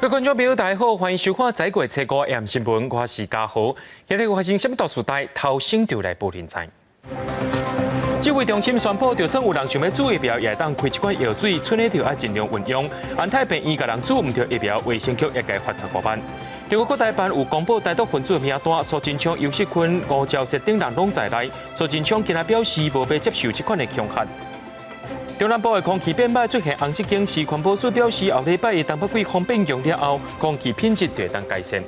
各位觀眾朋友，大家好，歡迎收看再過初五 AM 新聞，我是嘉豪。今日發生啥物大事代，頭先就來報恁知。指揮中心宣布，就算有人想欲注疫苗，也會當開一罐藥水，賰的就愛盡量運用。安泰病院共人注毋著疫苗，衛生局也共罰15萬。中國國台辦有公布台獨分子名單，蘇貞昌、游錫堃、吳釗燮等人攏在內。蘇貞昌今仔表示，無欲接受這款的恐嚇。中南部的空氣變歹，出現紅色警示。環保署表示，後禮拜一東北季風變強了後，空氣品質就會當改善。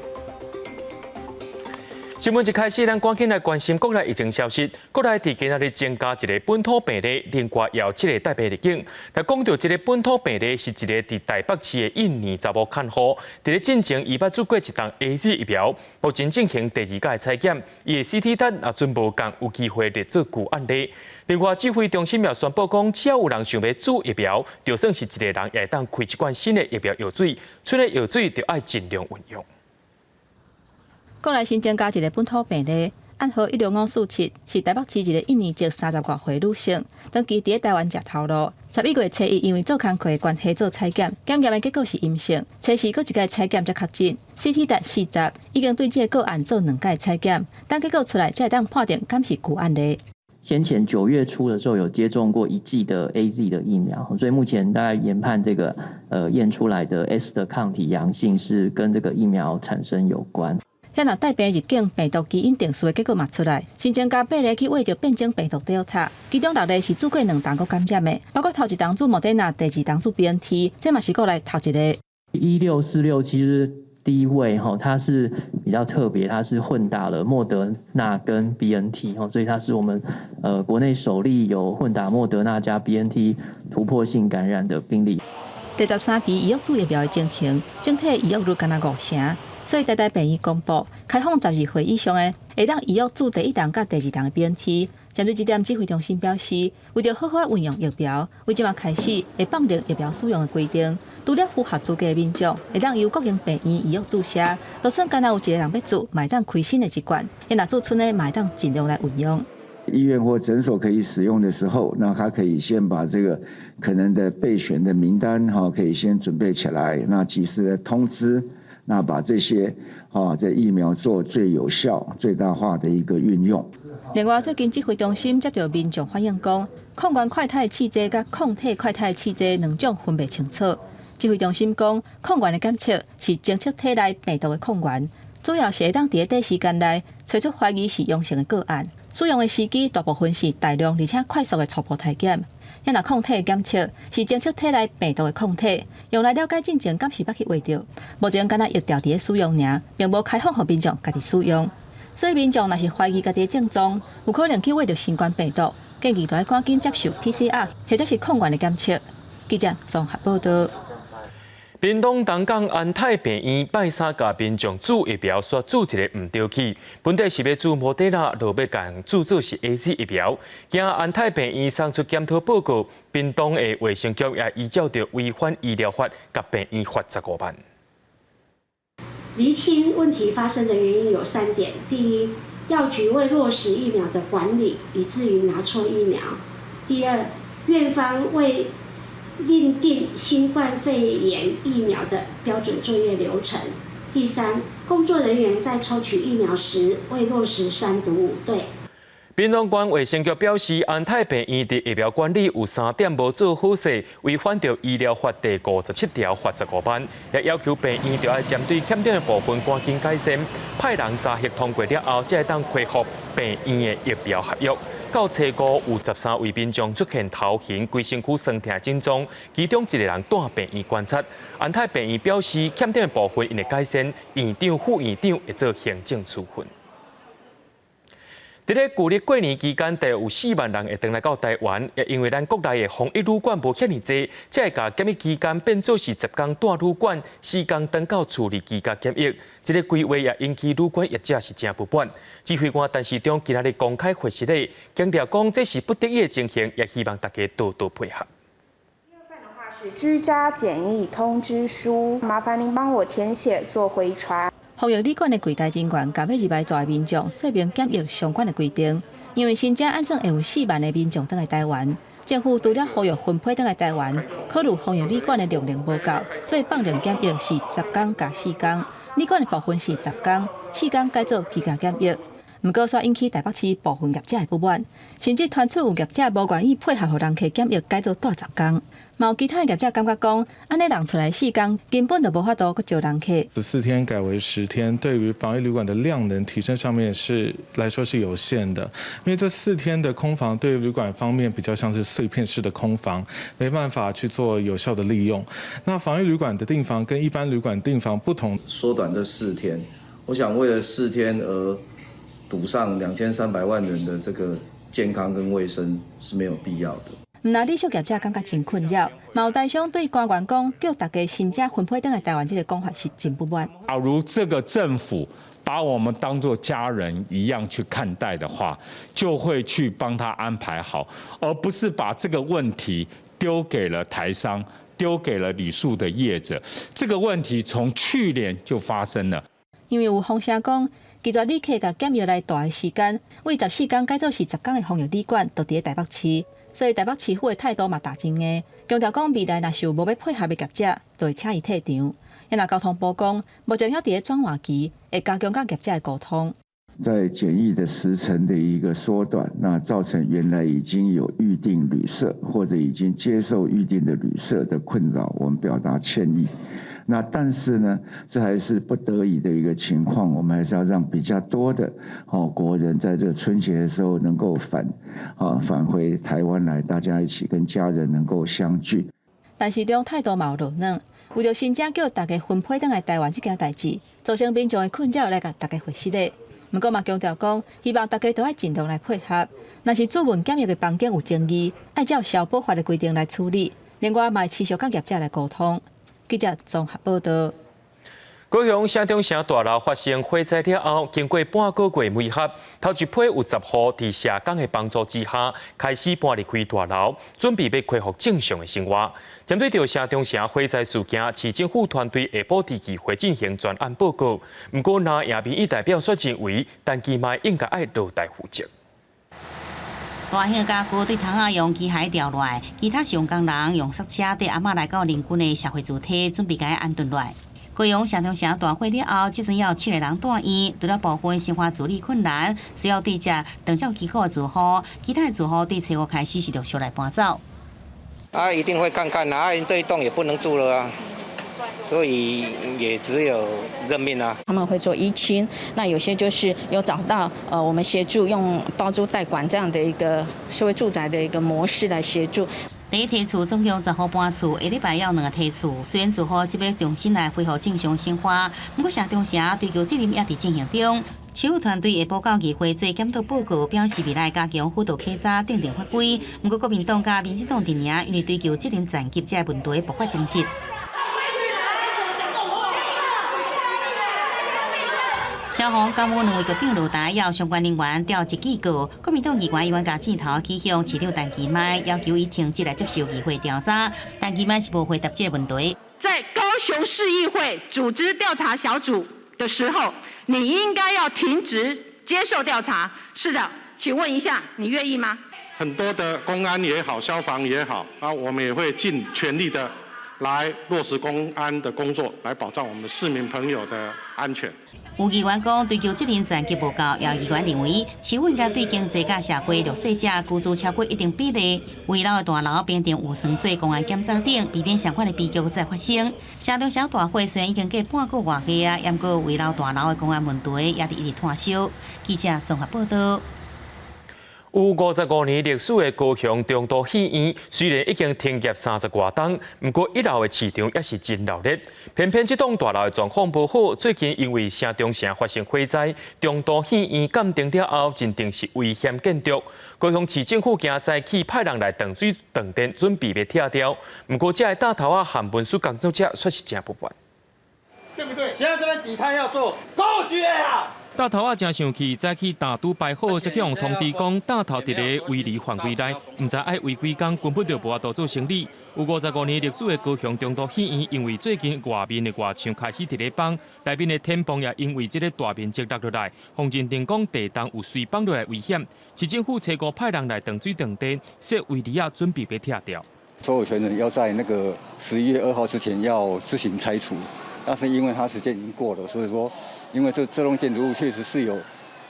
新聞一開始，咱趕緊來關心國內疫情消息。國內佇今仔日增加一个本土病例，另外也有七个帶病入境。來講著這个本土病例是一个佇台北市的印尼查某看護，佇咧進前伊捌注過一筒 AZ 疫苗，目前進行第二擺的採檢，伊的 CT 值也準無仝，有機會列做舊案例。另外，指揮中心也宣布講，只要有人想欲注疫苗，就算是一个人，也會當開一罐新的疫苗藥水，賰的藥水就愛盡量運用。國內新增加一个本土病例，案號16547，是台北市一个印尼籍30外歲女性，長期佇咧台灣食頭路。11月初一，因為做工課的關係做採檢，檢驗的結果是陰性。初四閣一擺採檢才確診，CT 值40，已經對這个個案做兩擺採檢，等結果出來才會當判定敢是舊案例。先前9月初的時候有接種過一劑的 AZ 的疫苗，所以目前大概研判這個驗出來的 S 的抗體陽性是跟這個疫苗產生有關。遐若帶病入境病毒基因定序的結果嘛出來，新增加八个去穢著變種病毒 Delta，其中六个是注過兩筒閣感染的，包括頭一筒注莫德納，第二筒注 BNT，這嘛是國內頭一个。 16467是第一位哈，它是比較特別，它是混打了莫德納跟 BNT 哈，所以它是我們國內首例有混打莫德納加 BNT 突破性感染的病例。第13期預約注疫苗的情形，整體預約率干焦五成。所以台大病院公布，開放12歲以上的，會當預約注第一筒佮第二筒的 BNT。針對這點，指揮中心表示，為著好好運用疫苗，為這馬開始會放寬疫苗使用的規定，除了符合資格的民眾，會當由國營病院預約注射，就算干焦有一個人欲注，嘛會當開新的一罐，若注賰的嘛會當盡量來運用。醫院或診所可以使用的時候，那他可以先把這個可能的備選的名單哈，可以先準備起來，那及時的通知。那把這些啊，這疫苗做最有效、最大化的一個運用。另外，最近指揮中心接著民眾反映講，抗原快篩試劑佮抗體快篩試劑兩種分袂清楚。指揮中心講，抗原的檢測是偵測體內病毒的抗原，主要是會當佇咧短時間內揣出懷疑是陽性的個案。使用的時機大部分是大量而且快速的初步篩檢。若抗體檢測是偵測體內病毒的抗體，用來了解進前敢是捌去穢著。目前干焦疫調佇咧使用爾，並無開放予民眾家己使用。所以民眾若是懷疑家己的症狀，有可能去穢著新冠病毒，建議著愛趕緊接受 PCR 或者是抗原的檢測。記者綜合報道。屏東東港安泰病院拜三共民眾注疫苗，煞注一个毋著去。本底是欲注莫德納，落尾共注做是 AZ 疫苗。驚安泰病院送出檢討報告，屏東的衛生局也依照著違反醫療法，共病院罰十五萬。釐清問題發生的原因有三點：第一，藥局未落實疫苗的管理，以至於拿錯疫苗；第二，院方未訂定新冠肺炎疫苗的標準作業流程。第三，工作人員在抽取疫苗時未落實三讀五對。屏東縣衛生局表示，安泰病院佇疫苗管理有三點無做好勢，違反著醫療法第57條，罰十五萬，也要求病院著愛針對欠點的部分趕緊改善，派人查核通過了後，才會當恢復病院的疫苗合約。到初五有13位民眾出現頭痕、規身軀痠疼症狀，其中一个人蹛病院觀察。安泰病院表示，欠點的部分𪜶會改善，院長、副院長會做行政處分。佇咧舊曆過年期間，大約有4萬人會轉來到台灣，也因為咱國內的防疫旅館無遐爾濟，才會共檢疫期間變做是10工蹛旅館，4工轉到厝裡居家檢疫。這个規劃也引起旅館業者是誠不滿。指揮官陳時中今仔日公開回釋咧，強調講這是不得已的情形，也希望大家多多配合。是居家檢疫通知書，麻煩您幫我填寫做回傳。防疫旅館的櫃檯人員共欲入來蹛的民眾說明檢疫相關的規定，因為新增按算會有4萬的民眾轉來台灣，政府除了呼籲分批轉來台灣，考慮防疫旅館的量能無夠，所以放任檢疫是10工加4工，旅館的部分是十工，四工改做居家檢疫。毋過，煞引起台北市部分業者的不滿，甚至傳出有業者無願意配合予人客檢疫改做蹛十工。嘛有其他的業者感覺講，按呢人出來四工，根本就無法度閣招人客。 14天改為10天，對於防疫旅館的量能提升上面是來說是有限的，因為這四天的空房對於旅館方面比較像是碎片式的空房，沒辦法去做有效的利用。那防疫旅館的訂房跟一般旅館訂房不同，縮短這四天，我想為了四天而賭上2300萬人的這個健康跟衛生是沒有必要的。毋但旅宿業者感覺真困擾，嘛有台商對官員講，叫大家申請分批轉來台灣這個講法是真不滿。假如這個政府把我們當作家人一樣去看待的話，就會去幫他安排好，而不是把這個問題丟給了台商，丟給了旅宿的業者。這個問題從去年就發生了。因為有風聲講，拒絕旅客共檢疫來蹛的時間，為14工改做是十工的防疫旅館，就佇咧台北市，所以台北市府的態度嘛打真硬，強調講未來若是有無欲配合的業者，就會請伊退場。也若交通部講，目前猶佇咧轉換期，會加強佮業者的溝通。在檢疫的時程的一個縮短，那造成原來已經有預訂旅社或者已經接受預訂的旅社的困擾，我們表達歉意。那但是呢，這還是不得已的一個情況，我們還是要讓比較多的哦國人在這春節的時候能夠返回台灣來，大家一起跟家人能夠相聚。但是中態度嘛有落軟，為著申請叫大家分批轉來台灣這件代誌，造成民眾的困擾，來共大家回實的。毋過嘛強調講，希望大家都愛盡量來配合。若是自問檢疫的房間有爭議，愛照消保法的規定來處理。另外，嘛會持續佮業者來溝通。記者綜合報道。高雄城中城大樓發生火災了後，經過半個月媒合，頭一批有10戶佇社工的幫助之下，開始搬離開大樓，準備欲恢復正常的生活。針對著城中城火災事件，市政府團隊下晡佇議會進行專案報告。毋過，若贏民意代表卻認為，陳其邁應該愛落台負責。大型家具對窗仔用機械吊落來，其他使用工人用索車綴阿嬤來到鄰近的社會住宅，準備共伊安頓落來。高雄城中城大火了後，這陣猶有七個人蹛院，除了部分生活自理困難，需要對接長照機構的住戶，其他的住戶對初五開始是陸續來搬走。啊，一定會看看啊，這一棟也不能住了啊，所以也只有認命啊。他們會做移遷，那有些就是有找到我們協助用包租代管這樣的一個社會住宅的一個模式來協助。第一梯次總共10戶搬厝，下禮拜猶有兩個梯次。雖然住戶這擺重新來恢復正常生活，毋過城中城追究責任也佇進行中。市府團隊下晡到議會做檢討報告，表示未來加強輔導稽查、訂定法規。毋過國民黨佮民進黨陣營因為追究責任層級這個問題爆發爭執。消防幹部兩位局長落台，要相關人員調一警告。國民黨議員伊共箭頭指向市長陳其邁，要求伊停職來接受議會調查。陳其邁是無回答這個問題。在高雄市議會組織調查小組的時候，你應該要停職接受調查。市長，請問一下，你願意嗎？很多的公安也好，消防也好，啊，我們也會盡全力的來落實公安的工作，來保障我們市民朋友的安全。有議員講追究責任層級無夠，也有議員認為市府應該對經濟佮社會弱勢者居住超過一定比例，危老的大樓平定有算做公安檢查等，避免相款的悲劇再發生。城中城大火雖然已經過半個外月啊，毋過危老大樓的公安問題也佇一直拖燒。記者綜合報道。有55年歷史的高雄中都戲院，雖然已經停業30外冬，毋過一樓的市場猶是真熱鬧。偏偏這棟大樓的狀況無好，最近因為城中城發生火災，中都戲院鑑定了後，認定是危險建築。高雄市政府今早起派人來斷水斷電，準備欲拆掉。毋過這个大頭仔和文書工作者卻是誠不滿。對不對？現在這邊幾攤要做，夠絕啊！大頭仔誠生氣，早起大拄擺好，才去予通知講大頭佇咧圍籬範圍內，毋知愛圍幾工，根本就無法度做生理。有55年歷史的高雄中都戲院，因為最近外面的外牆開始佇咧崩，內面的天棚也因為這个大面積落落來，洪仁定講地動有隨崩落來危險。市政府初五派人來斷水斷電，設圍籬仔準備欲拆掉。所有權人要在那個11月2號之前要自行拆除，但是因為他時間已經過了，所以說。因為這棟建築物確實是有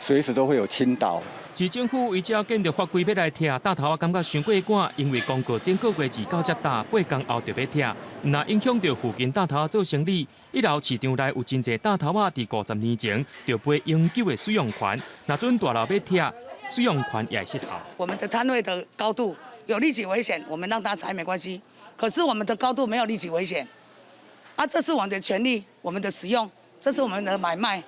隨時都會有傾倒。市政府依照建築法規欲來拆，大頭仔感覺傷過趕，因為公告頂個月二到才踏，8工後就欲拆，毋但影響著附近大頭仔做生理。一樓市場內有真濟大頭仔，佇50年前就買永久的使用權，若準大樓欲拆，使用權也會失效。我們的攤位的高度有立體危險，我們讓他拆沒關係。可是我們的高度沒有立體危險，啊，這是我們的權利，我們的使用。這是我們的買賣。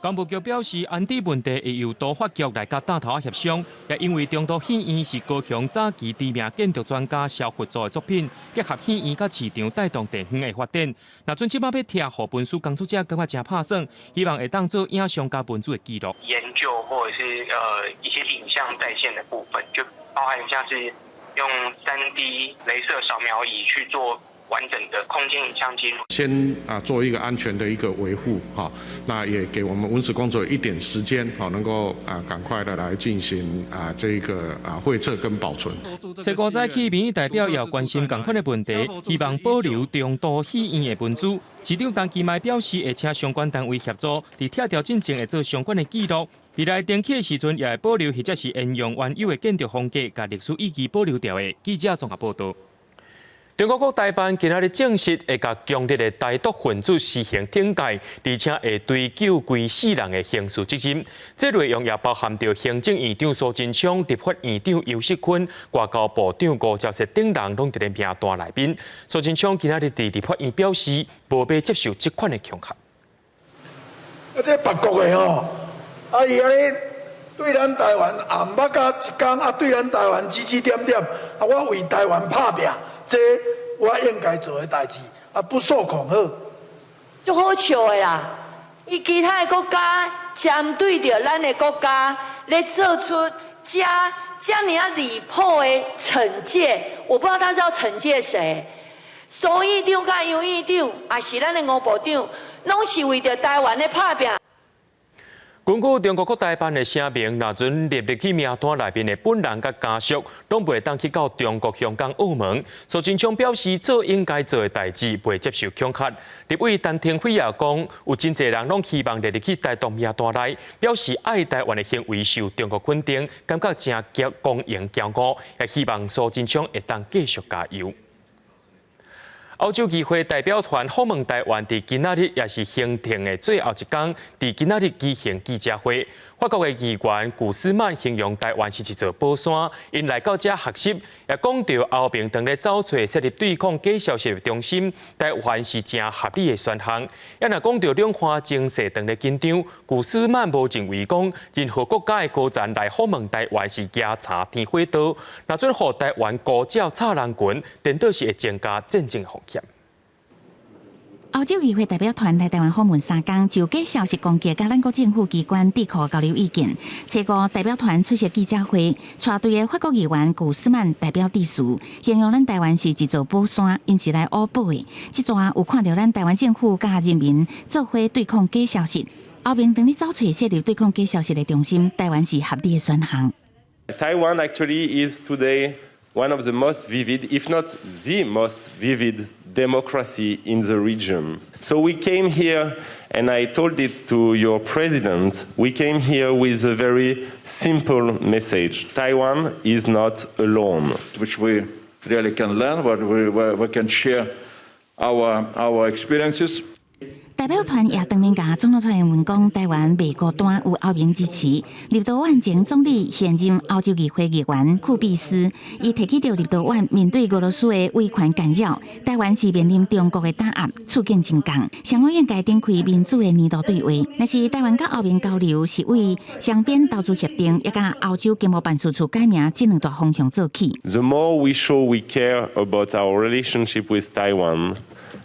工務局表示，安置問題會由都發局來佮大頭仔協商，也因為中都戲院是高雄早期知名建築專家蕭佛祖的作品，結合戲院佮市場帶動地方的發展。若準這擺欲拆，予文史工作者感覺誠拍算，希望會當做影像佮文字的記錄。研究或者是一些影像再現的部分，就包含像是用3D 雷射掃描儀去做完整的空間影像記錄，先啊做一個安全的一個維護，哈，那也給我們文史工作一點時間，好能夠啊趕快的來進行啊這個啊繪測跟保存。初五早起民意代表也關心仝款的問題，希望保留中都戲院的文資。市長陳其邁表示，會請相關單位協助，佇拆掉進前會做相關的記錄。未來重起的時陣，也會保留或者是沿用原有的建築風格，共歷史意義保留著的。記者綜合報導。中國國台辦今仔日證實，會共強烈的台獨分子實行懲戒，而且會追究規世人的刑事責任。這內容也包含著行政院長蘇貞昌、立法院長游錫堃、外交部長吳釗燮等人攏佇咧名單內面。蘇貞昌今仔日佇立法院表示，無欲接受這款的恐嚇。啊，這別國的吼，啊伊按呢對咱台灣也毋捌共一工，啊對咱台灣指指點點，啊我為台灣拍拚。這我應該做的代誌，啊，不受恐嚇。足好笑的啦！伊其他的國家針對著咱的國家咧做出遮遮爾仔離譜的懲戒，我不知道他是要懲戒誰。蘇院長佮楊院長，抑是咱的吳部長，攏是為著台灣咧拍拚。根據中國國台辦的聲明，若準列入去名單內面的本人佮家屬，攏袂當去到中國香港、澳門。蘇貞昌表示，做應該做的代誌，袂接受恐嚇。立委陳亭妃也講，有真濟人攏希望列入去台獨名單內，表示愛台灣的行為受中國肯定，感覺誠光榮驕傲，也希望蘇貞昌會當繼續加油。歐洲議會代表團訪問台灣，佇今仔日也是行程的最後一工，佇今仔日舉行記者會。法國的議員古斯曼形容台灣是一座寶山，𪜶來到遮學習，也講著歐盟當咧走揣設立對抗假消息的中心，台灣是誠合理的選項。也若講著兩岸情勢當咧緊張，古斯曼無認為講任何國家的高層來訪問台灣是蜈查天火刀，若準予台灣孤照插人群，顛倒是會增加戰爭風險。歐洲議會代表團來台灣訪問3工，就假消息攻擊佮咱國政府機關智庫交流意見。初五代表團出席記者會，帶隊的法國議員古斯曼代表致辭，形容咱台灣是一座寶山，𪜶是來學寶的。這逝有看著咱台灣政府佮人民做伙對抗假消息。歐盟當咧走揣設立對抗假消息的中心，台灣是合理的選項。 Taiwan actually is today one of the most vivid, if not the most vivid democracy in the region. So we came here, and I told it to your president, we came here with a very simple message. Taiwan is not alone. Which we really can learn, where we can share our experiences. 代表團也當面共總統蔡英文講，台灣袂孤單，有歐盟支持。立陶宛前總理、現任歐洲議會議員庫比斯，伊提起著立陶宛面對俄羅斯的威權干擾，台灣是面臨中國的打壓，處境真仝。雙方應該展開民主的年度對話。若是台灣佮歐盟交流，是為雙邊投資協定，也佮歐洲經貿辦事處改名這兩大方向做起。 The more we show we care about our relationship with Taiwan,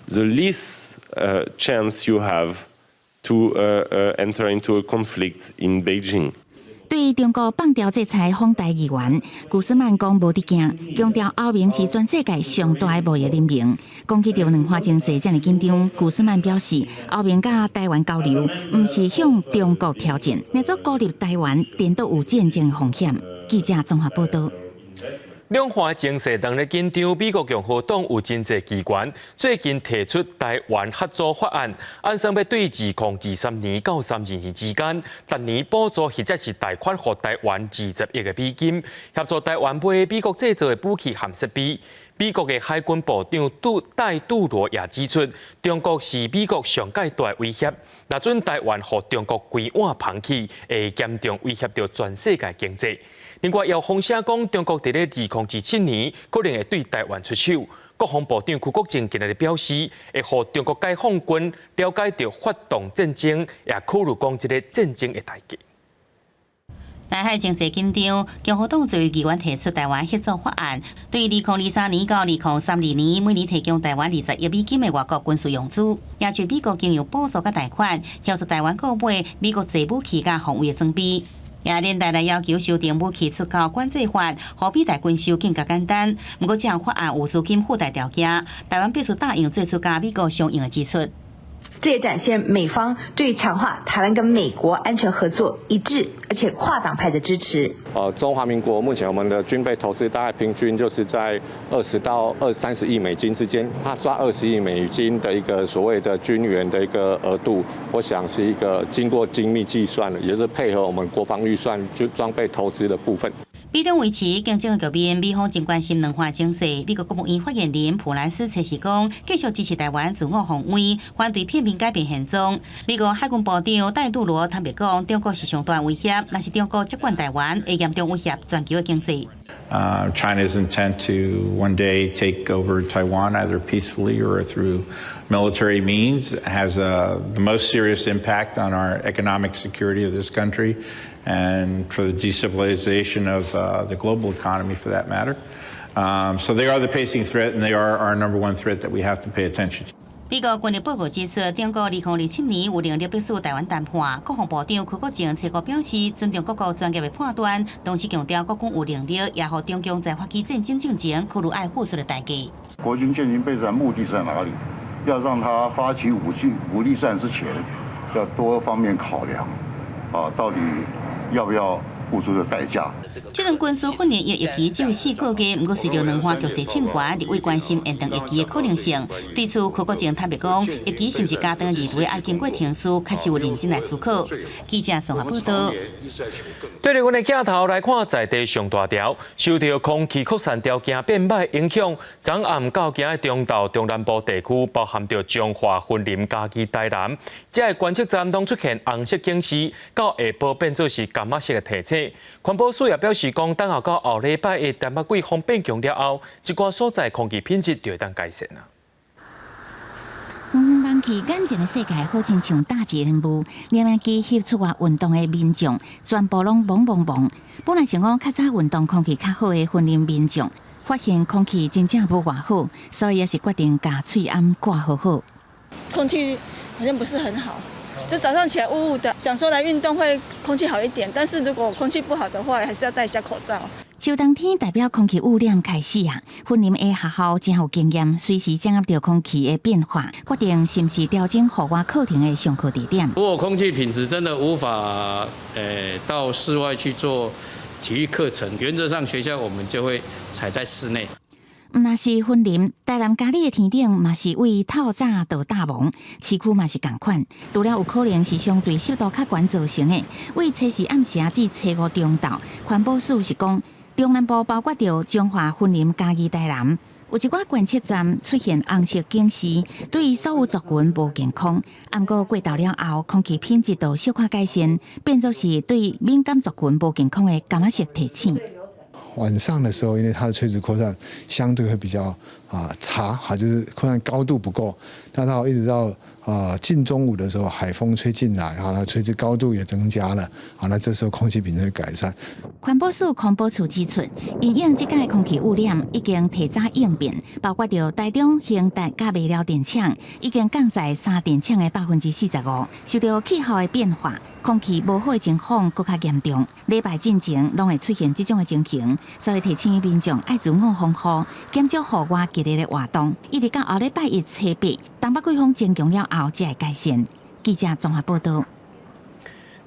the least chance you have to enter into a conflict in Beijing. 對中國放調制裁訪台議員，古斯曼講無佇驚，強調歐盟是全世界上大的貿易聯盟。講起著兩岸情勢遮爾緊張，古斯曼表示，歐盟佮台灣交流，毋是向中國挑戰，若做孤立台灣，顛倒有戰爭風險。記者綜合報道。兩岸情勢當咧緊張，美國共和黨有真濟機關最近提出台灣合作法案，按算欲對2023年到32年之間，逐年補助或者是貸款予台灣20億个美金，協助台灣買美國製造的武器和設備。美國的海軍部長杜戴杜羅也指出，中國是美國上蓋大威脅，若准台灣予中國規碗捧去，會嚴重威脅著全世界經濟。另外，有風聲講，中國佇咧2027年可能會對台灣出手。國防部長邱國正今日表示，會予中國解放軍了解著發動戰爭，也考慮講這个戰爭的代價。台海情勢緊張，共和黨就議員提出台灣協作法案，對2023年到2032年每年提供台灣20億美金的外國軍事融資，也就美國經由補助佮貸款，協助台灣購買美國製武器佮防衛裝備。也連帶來要求修訂武器出口管制法，予美台軍售更加簡單。毋過，這項法案有資金附帶條件，台灣必須答應做出佮美國相應的支出。這也展現美方對強化台灣跟美國安全合作一致，而且跨黨派的支持。中華民國目前我們的軍備投資大概平均就是在20到30億美金之間，他抓20億美金的一個所謂的軍援的一個額度，我想是一個經過精密計算的，也就是配合我們國防預算就裝備投資的部分。美中維持競爭的局面，美方真關心兩岸情勢。美國國務院發言人普萊斯測試講，繼續支持台灣自我防衛，反對片面改變現狀。美國海軍部長戴杜羅坦白講，中國是上大威脅，若是中國接管台灣，會嚴重威脅全球的經濟。 China's intent to one day take over Taiwan, either peacefully or through military means, has the most serious impact on our economic security of this country and for the destabilization of the global economy, for that matter. So they are the pacing threat, and they are our number one threat that we have to pay attention to. 美國軍力報告指出，中國2027年有能力迫使台灣談判。國防部長邱國正初步表示，尊重各國專業的判斷，同時強調國軍有能力，也予中共在發起戰爭進前，考慮愛付出的代價。國軍進行備戰目的在哪裡？要讓他發起武力戰之前，要多方面考量，啊，到底要不要付出的代價。這輪軍事訓練役役期只有4個月，毋過隨著兩岸局勢升懸，立委關心延長役期的可能性。對此，柯國正坦白講，役期是毋是加長，議會愛經過程序，確實有認真來思考。記者綜合報道。對著阮的鏡頭來看，在地上大條，受著空氣擴散條件變歹影響，昨暗到今仔中晝中南部地區，包含著彰化、雲林、嘉義、台南，這个觀測站攏出現紅色警示，到下晡變做是柑仔色的提醒。環保署也表示講，等候到後禮拜的台北季風變強了後，這寡所在空氣品質就會當改善啦。遠遠望去，眼前的世界好親像大自然霧，攝影機翕出外運動的民眾，全部攏濛濛濛。本來想講較早運動空氣較好的雲林民眾，發現空氣真正無偌好，所以也是決定共喙罨掛好好。空氣好像不是很好，就早上起來霧霧的，想說來運動會空氣好一點，但是如果空氣不好的話，還是要戴一下口罩。秋冬天代表空氣污染開始啊！雲林的學校真有經驗，隨時掌握著空氣的變化，決定是毋是調整戶外課程的上課地點。如果空氣品質真的無法到室外去做體育課程，原則上學校我們就會採在室內。毋若是雲林，台南佳里的天頂嘛是為透早到罩濛，市區嘛是仝款。除了有可能是相對濕度較懸造成的，為初四暗時至初五中晝，環保署是講，中南部包括著彰化、雲林、嘉義、台南，有一寡觀測站出現紅色警示，對所有族群無健康。毋過過晝了後，空氣品質就小可改善，變做是對敏感族群無健康的柑仔色提醒。晚上的時候，因為它的垂直擴散相對會比較差，哈，就是擴散高度不夠。那到一直到啊，近中午的時候，海風吹進來，哈，那垂直高度也增加了，好，那這時候空氣品質會改善。環保署空保處指出，因應這屆空氣污染已經提早應變，包括著台中興達佮麥寮電廠已經降在三電廠的45%。受著氣候的變化，空氣無好的情況閣較嚴重。禮拜進前攏會出現這種的情形，所以提醒民眾愛自我防護，減少戶外激烈的活動，一直到後禮拜一初八，東北季風增強了後，才會改善。記者綜合報導。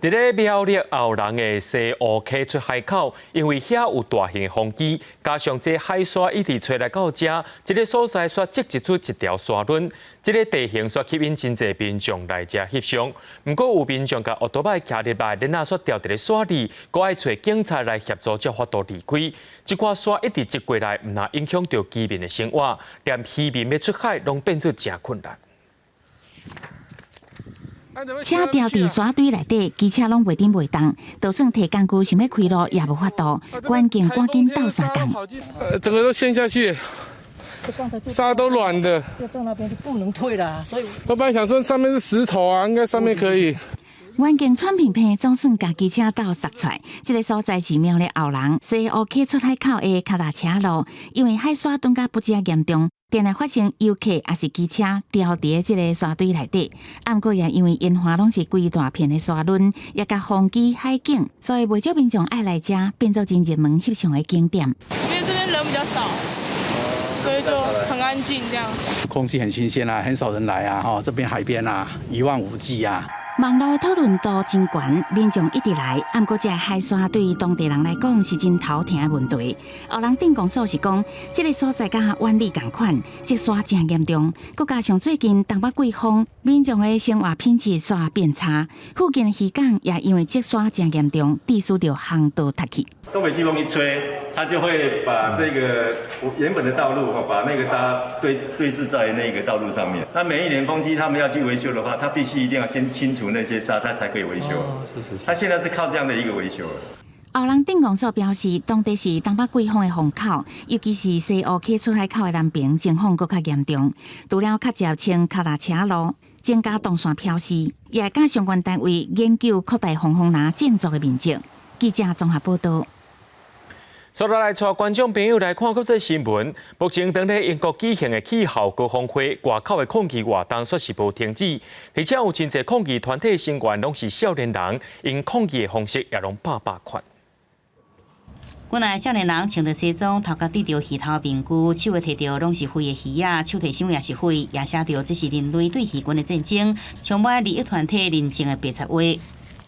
佇咧苗栗後龍的西湖溪出海口，因為遐有大型的風機，加上這海沙一直吹來到遮，這个所在煞積集出一條沙崙，這个地形煞吸引真濟民眾來遮翕相。毋過有民眾共歐多擺騎入來，然後煞掉佇咧沙裡，閣愛揣警察來協助才法度離開。這塊沙一直積過來，毋但影響著居民的生活，連漁民欲出海攏變做誠困難。車掉佇沙堆內底，機車攏袂頂袂動，就算提工具想欲開路也無法度，關鍵趕緊鬥相共。整個都陷下去，沙都軟的。就到那邊就不能退了，所以我本來想說上面是石頭啊，應該上面可以。環境喘平平，總算共機車鬥捒出來。這个所在是苗栗後龍西湖溪出海口的跤踏車路，因為海沙凍甲不止嚴重，定定發生遊客抑是機車掉佇這个沙堆內底。毋過也因為沿岸攏是規大片的沙崙，也佮風機海景，所以袂少民眾愛來遮，變做真熱門翕相的景點。因為這邊人比較少，所以就很安靜這樣。空氣很新鮮啊，很少人來啊，哈，這邊海邊啊，一望無際啊。網路的討論度真懸，民眾一直來，毋過這海沙對當地人來講是真頭疼的問題。後龍鎮公所是講，這个所在佮原理仝款，積沙誠嚴重，閣加上最近東北季風，民眾的生活品質煞變差。附近的漁港也因為積沙誠嚴重，致使著航道窒去。東北季風一吹，它就會把這個原本的道路，把那個沙堆堆置在那個道路上面。那每一年風機他們要去維修的話，他必須一定要先清除那些沙，他才可以維修。是是。他現在是靠這樣的一個維修。後龍鎮公所表示，當地是東北季風的風口，尤其是西湖溪出海口的南爿情況閣較嚴重。除了較捷清跤踏車路，增加動線標示，也會佮相關單位研究擴大防風林種植的面積。記者綜合報導。接落來，帶觀眾朋友來看國際新聞。目前，當咧英國舉行的氣候高峰會，外口的抗議活動煞是無停止，而且有真濟抗議團體成員攏是少年人，𪜶抗議的方式也攏百百款。原來少年人穿著西裝，頭殼戴著魚頭面具，手提著攏是灰的魚仔，手提箱也是灰，也寫著這是人類對魚群的戰爭，充滿利益團體認證的白賊話。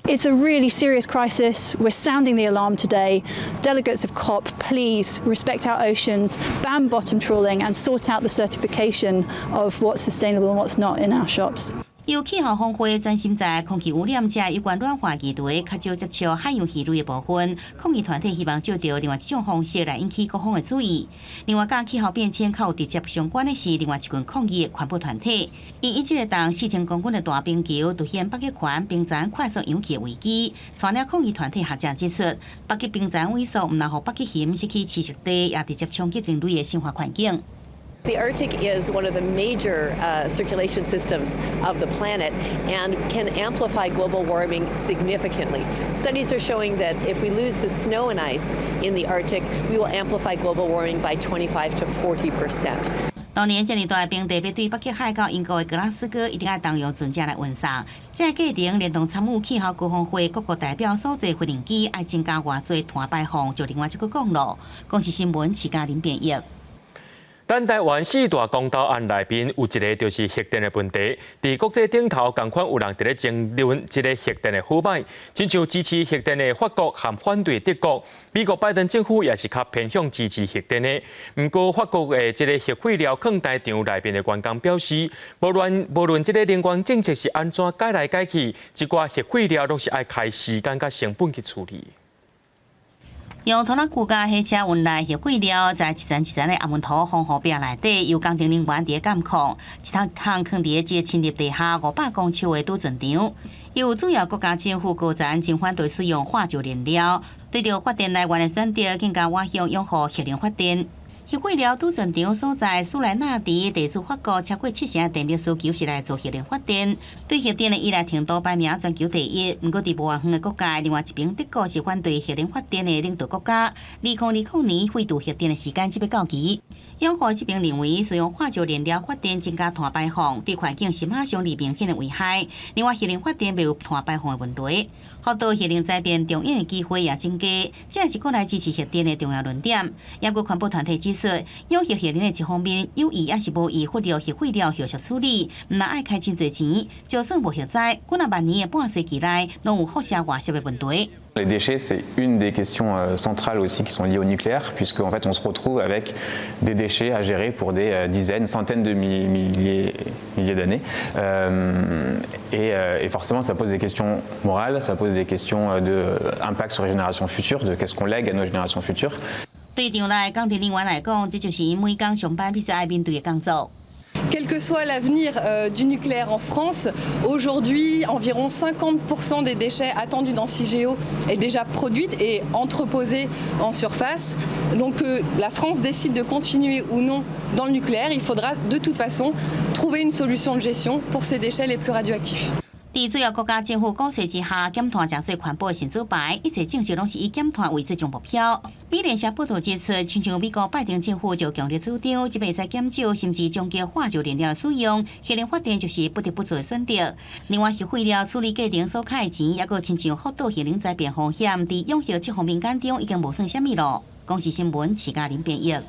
It's a really serious crisis. We're sounding the alarm today. Delegates of COP, please respect our oceans, ban bottom trawling, and sort out the certification of what's sustainable and what's not in our shops. 由氣候峰會專心在空氣污染這有關暖化議題，較少接觸海洋魚類的部分。抗議團體希望藉著另外一種方式來引起各方的注意。另外，佮氣候變遷較有直接相關的是另外一群抗議的環保團體，𪜶以這个重4000公斤的大冰球，凸顯北極圈冰層快速融去的危機。帶領抗議團體學者指出，北極冰層萎縮，毋但予北極熊失去棲息地，也直接衝擊人類的生活環境。 The Arctic is one of the major circulation systems of the planet and can amplify global warming significantly. Studies are showing that if we lose the snow and ice in the Arctic, we will amplify global warming by 25 to 40%. 當年這爾大的冰塊欲對北極海到英國的格拉斯哥，一定愛動用船隻來運送。這个過程連同參與氣候高峰會各國代表所坐飛行機，愛增加偌濟碳排放，就另外一個講咯。公視新聞，徐嘉玲編譯。咱台灣四大公投案內面有一个就是核電的問題，佇國際頂頭仝款有人佇咧爭論這个核電的好䆀，親像支持核電的法國和反對德國，美國拜登政府也是較偏向支持核電的。毋過法國的這个核廢料囥台場內面的員工表示，無論這个能源政策是按怎改來改去，這寡核廢料攏是愛開時間佮成本去處理。用拖拉機佮火車運來核廢料，在一層一層的阿門土防護壁內底，由工程人員佇咧監控，一桶桶囥佇咧這個深入地下500公尺的貯存場。有主要國家政府高層真反對使用化石燃料，對著發電來源的選擇，更加倚向擁護核能發電。核廢料儲存場所在蘇萊納迪地處法國超過七成電力需求是來自核能發電，對核電的依賴程度排名全球第一。毋過佇無偌遠的國家，另外一邊德國是反對核能發電的領導國家。2020年廢除核電的時間這欲到期。擁護這邊認為，使用化石燃料發電增加碳排放，對環境是馬上而明顯的危害。另外，核能發電袂有碳排放的問題，福島核能災變重演的機會也增加，這也是閣來支持核電的重要論點。也閣環保團體指出，養核核能的一方面有意抑是無意忽略核廢料後續處理，毋但愛開真濟錢，就算無核災，幾若萬年的半世紀內，攏有輻射外泄的問題。 Les déchets, c'est une des questions centrales aussi qui sont liées au nucléaire, puisqu'en fait, on se retrouve avec des déchets à gérer pour des dizaines, centaines de milliers, milliers d'années. Et forcément, ça pose des questions morales, ça pose des questions d'impact sur les générations futures, de qu'est-ce qu'on lègue à nos générations futures. 對場內工程人員來講，這就是𪜶每工上班必須愛面對的工作。 Quel que soit l'avenir du nucléaire en France, aujourd'hui, environ 50% des déchets attendus dans Cigéo est déjà produite et entreposée en surface. Donc que la France décide de continuer ou non dans le nucléaire, il faudra de toute façon trouver une solution de gestion pour ces déchets les plus radioactifs. 佇主要國家政府鼓吹之下，減碳誠做環保的神主牌，一切政策攏是以減碳為最終目標。美聯社報道指出，親像美國拜登政府就強烈主張，這欲使減少甚至終結化石燃料使用，核能發電就是不得不做的選擇。另外，核廢料處理過程所開的錢，抑閣親像福島核能災變風險，佇養核這方面眼中已經無算啥物囉。公視新聞，徐嘉玲編譯。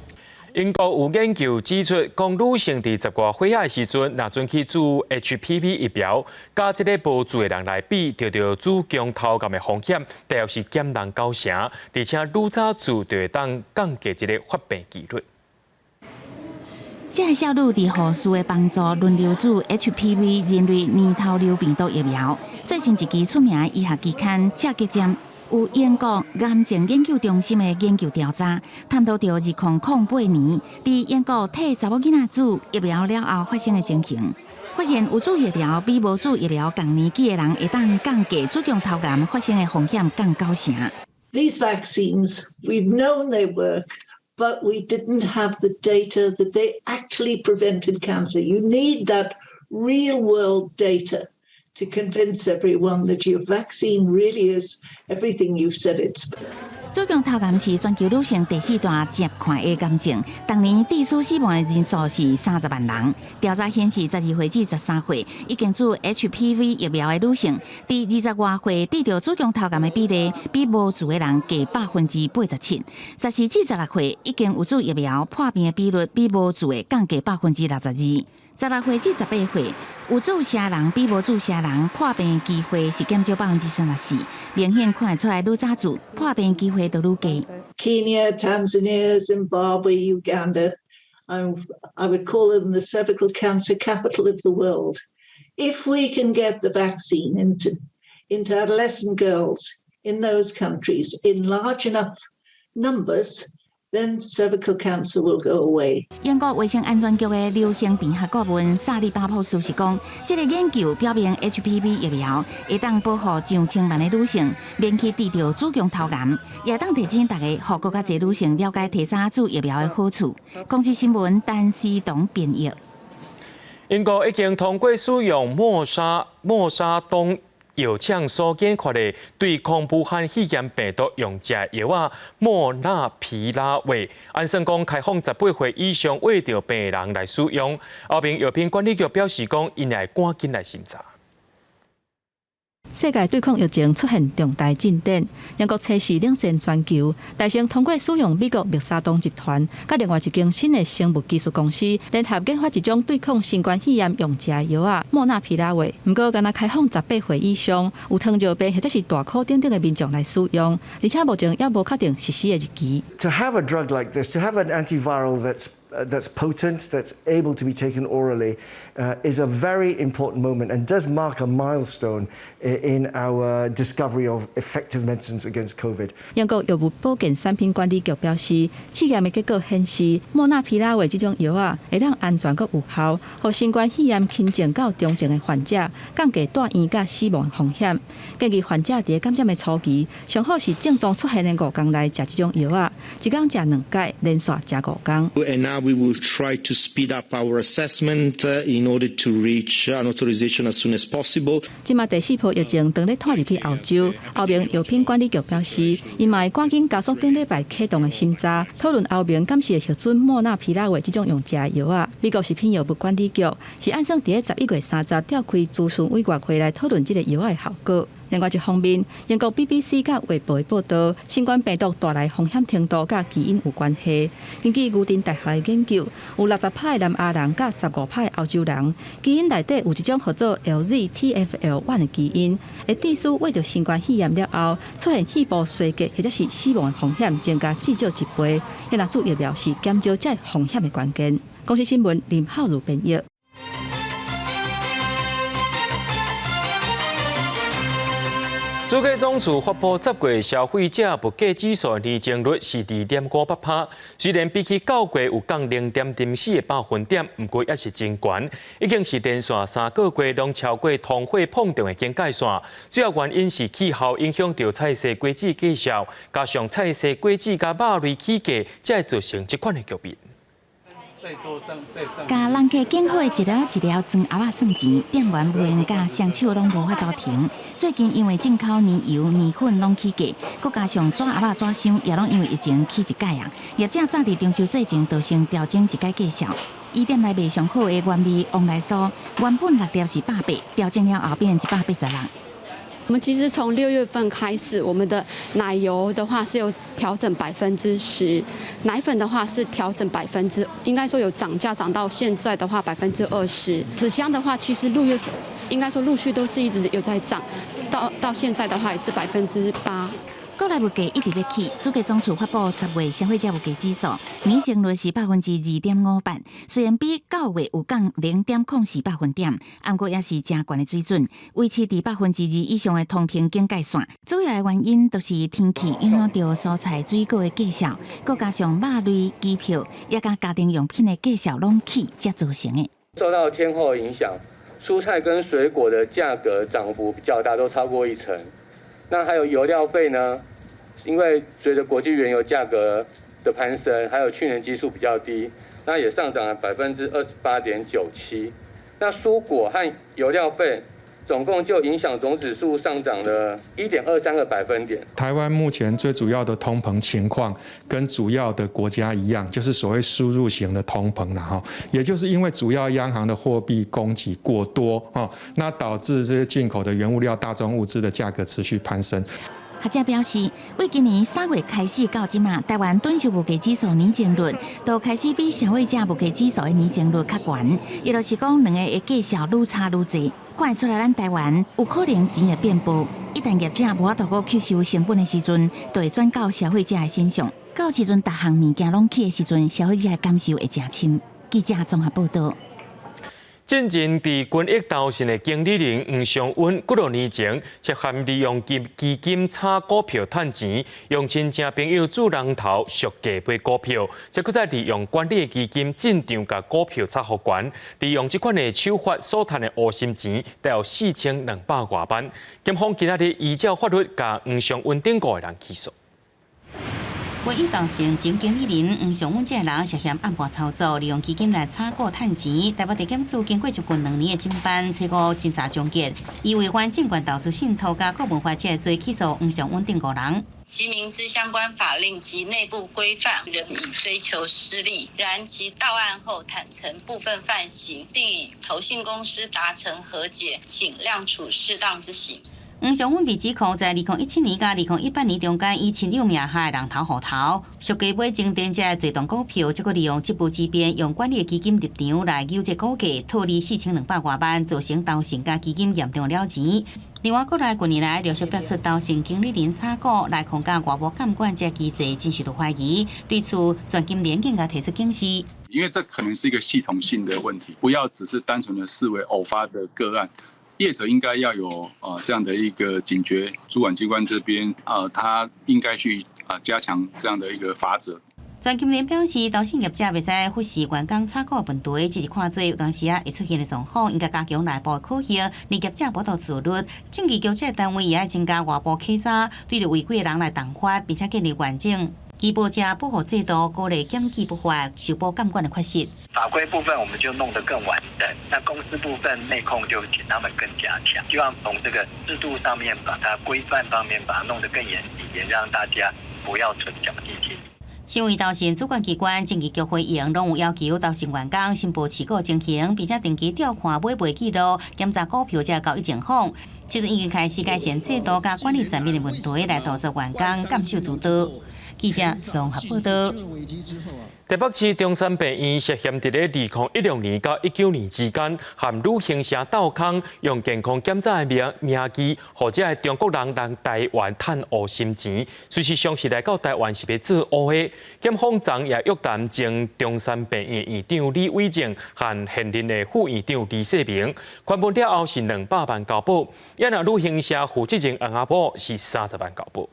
英國有研究指出，講女性佇十外歲仔的時陣，若準去注 HPV 疫苗，佮這个無注的人來比，著著子宮頭癌的風險，大約是減人九成，而且愈早注就會當降低這个發病幾率。這个少女佇護士的幫助輪流注 HPV 人類乳頭瘤病毒疫苗。最新一期出名的醫學期刊《赤極針》有英國癌症研究中心的研究調查，探討著2008年佇英國替查某囡仔注疫苗了後發生的情形，發現有注疫苗比無注疫苗仝年紀的人會當降低子宮頭癌發生的風險降九成。 These vaccines, we've known they work, but we didn't have the data that they actually prevented cancer. You need that real world data to convince everyone that your vaccine really is everything you've said it's. 子宮頭癌是全球女性第四大疾患的癌症，逐年致死死亡的人數是30萬人。調查顯示，12歲至13歲已經注 HPV 疫苗的女性，佇20外歲得著子宮頭癌的比例，比無注的人低87%。14至16歲已經有注疫苗破病的比率，比無注的降低62%。16歲至18歲有注射人比無注射人破病機會是減少34%，明顯看得出來愈早注破病機會就愈低。 Kenya, Tanzania, Zimbabwe, Uganda, I would call them the cervical cancer capital of the world. If we can get the vaccine into adolescent girls in those countries in large enough numbers, then cervical cancer will go away. 英國衛生安全局的流行病學顧問薩利巴博士是講，這个研究表明 HPV 疫苗會當保護上千萬的女性免去得著子宮頭癌，也會當提醒大家，予閣較濟女性了解提早注疫苗的好處。公視新聞陳思東編譯。英國已經通過使用默沙東藥廠所研發的對抗武漢肺炎病毒用食藥仔莫納皮拉韋，按算講開放18歲以上未著病的人來使用。歐盟藥品管理局表示講，𪜶會趕緊來審查。世界對抗疫情出現重大進展，英國測試領先全球，大成通過使用美國默沙東集團佮另外一間新的生物技術公司聯合研發一種對抗新冠肺炎用食藥仔莫納皮拉韋。毋過，干焦開放十八歲以上有糖尿病或者是大箍等等的民眾來使用，而且目前猶無確定實施的日期。 To have a drug like this, to have an antiviral that's That's potent, that's able to be taken orally, is a very important moment and does mark a milestone in our discovery of effective medicines against COVID. 英國藥物保健產品管理局表示，試驗的結果顯示，莫納皮拉韋這種藥仔會當安全閣有效，予新冠肺炎輕症到中症的患者降低蹛院佮死亡風險。建議患者佇感染的初期，上好是症狀出現的5天內食這種藥仔，一工食兩擺，連續食5工。 And now we will try to speed up our assessment in order to reach an authorization as soon as possible. 這馬第四波疫情當咧拖入去歐洲，歐盟藥品管理局表示，𪜶嘛會趕緊加速頂禮拜啟動的審查，討論歐盟敢是會核准莫納皮拉韋這種用食的藥仔。美國食品藥物管理局是按算佇咧11月30召開諮詢委員會來討論這个藥仔的效果。另外一方面，英國 BBC 佮衛報的報道，新冠病毒帶來風險程度佮基因有關係。根據牛津大學的研究，有60趴的南亞人佮15趴的歐洲人，基因內底有一種號做 LZTFL1 的基因，會致使患著新冠肺炎了後，出現肺部衰竭或者是死亡的風險增加至少一倍。若注疫苗是減少這風險的關鍵。公視新聞林浩如編譯。主計總處發布10月消費者物價指數年增率是2.58%，雖然比起九月有降0.04個百分點，毋過猶是真懸，已經是連續3個月攏超過通貨膨脹的警戒線。主要原因是氣候影響著菜蔬果子價數，加上菜蔬果子佮肉類起價，才會造成這款的局面。共人客揀好的一粒一粒裝盒仔算錢，店員袂閒佮雙手攏無法度停。最近因為進口奶油、麵粉攏起價，閣加上紙盒仔、紙箱也攏因為疫情起一改啊。業者早佇中秋節前就先調整一改價數。以店內賣上好的原味旺來酥，原本六粒是180，調整了後變186。我們其實從6月份開始，我們的奶油的話是有調整10%，奶粉的話是調整百分之，應該說有漲價，漲到現在的話20%。紙箱的話，其實6月份應該說陸續都是一直有在漲，到現在的話也是8%。國內物價一直咧起，主計總處發布10月消費者物價指數，年增率是2.58%，雖然比9月有降0.04百分點，毋過也是誠懸的水準，維持佇2%以上的通膨警戒線。主要的原因就是天氣影響著蔬菜水果的價數，閣加上肉類、機票，也佮家庭用品的價數攏起，才造成的。受到天候影響，蔬菜跟水果的價格漲幅比較大，都超過一成。那還有油料費呢？因為隨着國際原油價格的攀升，還有去年基數比較低，那也上漲了28.97%。那蔬果和油料費總共就影響總指數上漲了1.23個百分點。台灣目前最主要的通膨情況跟主要的國家一樣，就是所謂輸入型的通膨啦，哈，也就是因為主要央行的貨幣供給過多，哦，那導致這些進口的原物料、大宗物資的價格持續攀升。學者表示，為今年3月開始到這馬，台灣躉售物價指數年增率都開始比消費者物價指數的年增率較懸，也就是講兩個的價數愈差愈濟，看會出來咱台灣有可能錢會變薄。一旦業者無法度閣吸收成本的時陣，就會轉到消費者的身上。到時陣，逐項物件攏起的時陣，消費者的感受會誠深。記者綜合報道。進前佇群益投信的經理人黃尚溫幾若年前涉嫌利用基金炒股票趁錢，用親戚朋友做人頭俗價買股票，再閣再利用管理的基金進場共股票炒予懸，利用這款的手法所趁的烏心錢，達有4200外萬。檢方今仔日依照法律，共黃尚溫等五个人起訴。群益投信前經理人黃尚溫這个人涉嫌暗盤操作，利用基金來炒股趁錢。台北地檢署經過接近2年的偵辦，初五偵查終結，以違反證券投資信託佮顧問法這个罪起訴黃尚溫等五人。其明知相關法令及內部規範，仍以追求私利。然其到案後坦承部分犯行，並與投信公司達成和解，請量處適當之刑。黃尚溫被指控在2017年佮2018年中間，以親友名下的人頭戶頭，俗價買中電這个濟動股票，再閣利用職務之便，用管理的基金入場來扭這股價，套利4200外萬，造成投信佮基金嚴重了錢。另外，國內近年來陸續爆出投信經理人炒股內控佮外部監管這機制，真受到懷疑。對此，全金聯更加提出警示。因為這可能是一個系統性的問題，不要只是單純的視為偶發的個案。業者應該要有這樣的一個警覺，主管機關這邊他應該去加強這樣的一個罰則。全金聯表示，投信業者袂使忽視員工炒股問題，只是看做有當時啊會出現的狀況，應該加強內部考核，令業者無度自律。證據局這單位也愛增加外部稽查，對著違規的人來重罰，並且建立完整基保者保護制度，鼓勵檢舉不法、受保監管的缺失。法規部分我們就弄得更完整，那公司部分內控就請他們更加強，希望從這個制度上面把它規範方面把它弄得更嚴謹一點，讓大家不要存僥倖心理。身為投信主管機關，證券局回應，攏有要求投信員工申報持股情形，並且定期調看買賣記錄，檢查股票這交易情況。這陣已經開始改善制度佮管理層面的問題，來督促員工監守自盜。記者綜合報道。台北市中山病院涉嫌佇咧2016年到19年之間，和旅行社鬥空，用健康檢查的名義，予這个中國人來台灣趁烏心錢，事實上是來到台灣是欲做烏的。檢方昨也約談前中山病院院長李偉正和現任的副院長李世明，寬判了後是200萬交保，也若旅行社負責人洪阿婆是30萬交保。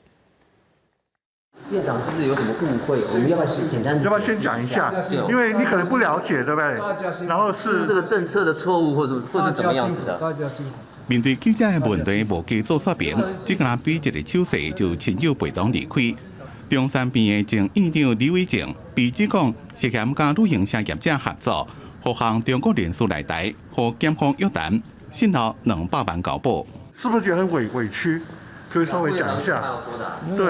院長是不是有什麼誤會？我們要不要先簡單？要不要先講一下？因為你可能不了解，對不對？然後是這個政策的錯誤，或者怎麼樣子的？大家辛苦。面對記者的問題，無加做說明，只敢比一個手勢就親手陪同離開。中山病院前院長李偉正被指講涉嫌佮旅行社業者合作，予予中國人士來台，予檢方約談，訊後200萬交保。是不是覺得很委屈？可以稍微講一下，對，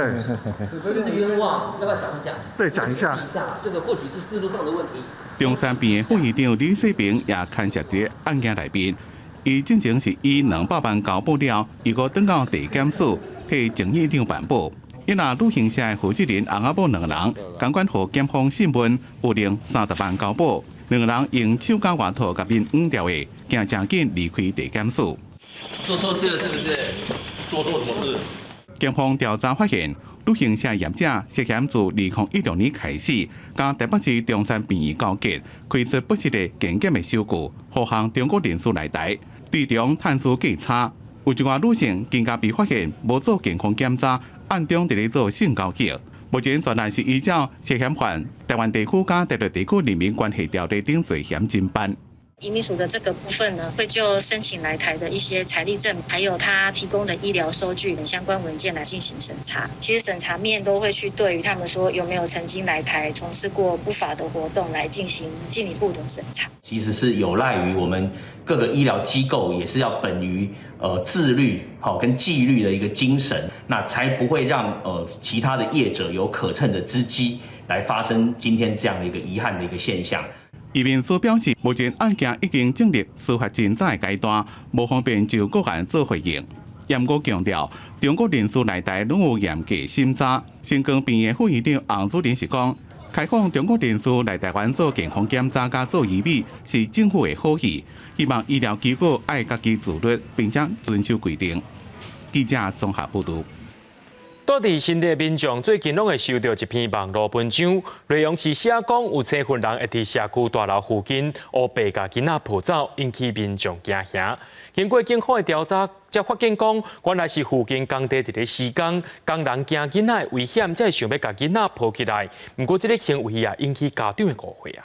是不是冤枉？要不要講一講？對，講一下。一下，這個或許是制度上的問題。中山病院副院長李世平也牽涉佇案件內面，伊進前是以200萬交保了，又閣轉到地檢署替前院長辦保。伊若旅行社的負責人翁仔某兩個人，仝款予檢方訊問，有另30萬交保，兩個人用手鉸外套共面掩牢的，驚誠緊離開地檢署。做錯事了是不是？做錯什麼事？檢方調查發現，旅行社業者涉嫌自2016年開始，佮台北市中山病院勾結，開出不實的健檢的收據，予予中國人士來台，對中趁取價差。有一寡女性更加被發現無做健康檢查，暗中佇咧做性交易。目前專案是依照涉嫌犯台灣地區佮大陸地區人民關係條例等罪嫌偵辦。移民署的這個部分呢，會就申請來台的一些財力證明，還有他提供的醫療收據等相關文件來進行審查。其實審查面都會去對於他們說有沒有曾經來台從事過不法的活動來進行進一步的審查。其實是有賴於我們各個醫療機構，也是要本於自律好跟紀律的一個精神，那才不會讓其他的業者有可乘的之機來發生今天這樣的一個遺憾的一個現象。移民署表示，目前案件已經進入司法偵查的階段，無方便就個案做回應。毋過強調，中國人士來台攏有嚴格審查。新光病院副院長洪主任是講，開放中國人士來台灣做健康檢查佮做醫美是政府的好意，希望醫療機構愛家己自律，並且遵守規定。記者綜合報導。住佇新竹民眾最近攏會收到一篇網路文章，內容是寫講有車份人會佇社區大樓附近烏白共囡仔抱走，引起民眾驚嚇。經過警方的調查，才發現講原來是附近工地佇咧施工，工人驚囡仔會危險，才會想欲共囡仔抱起來。毋過這个行為也引起家長的誤會啊。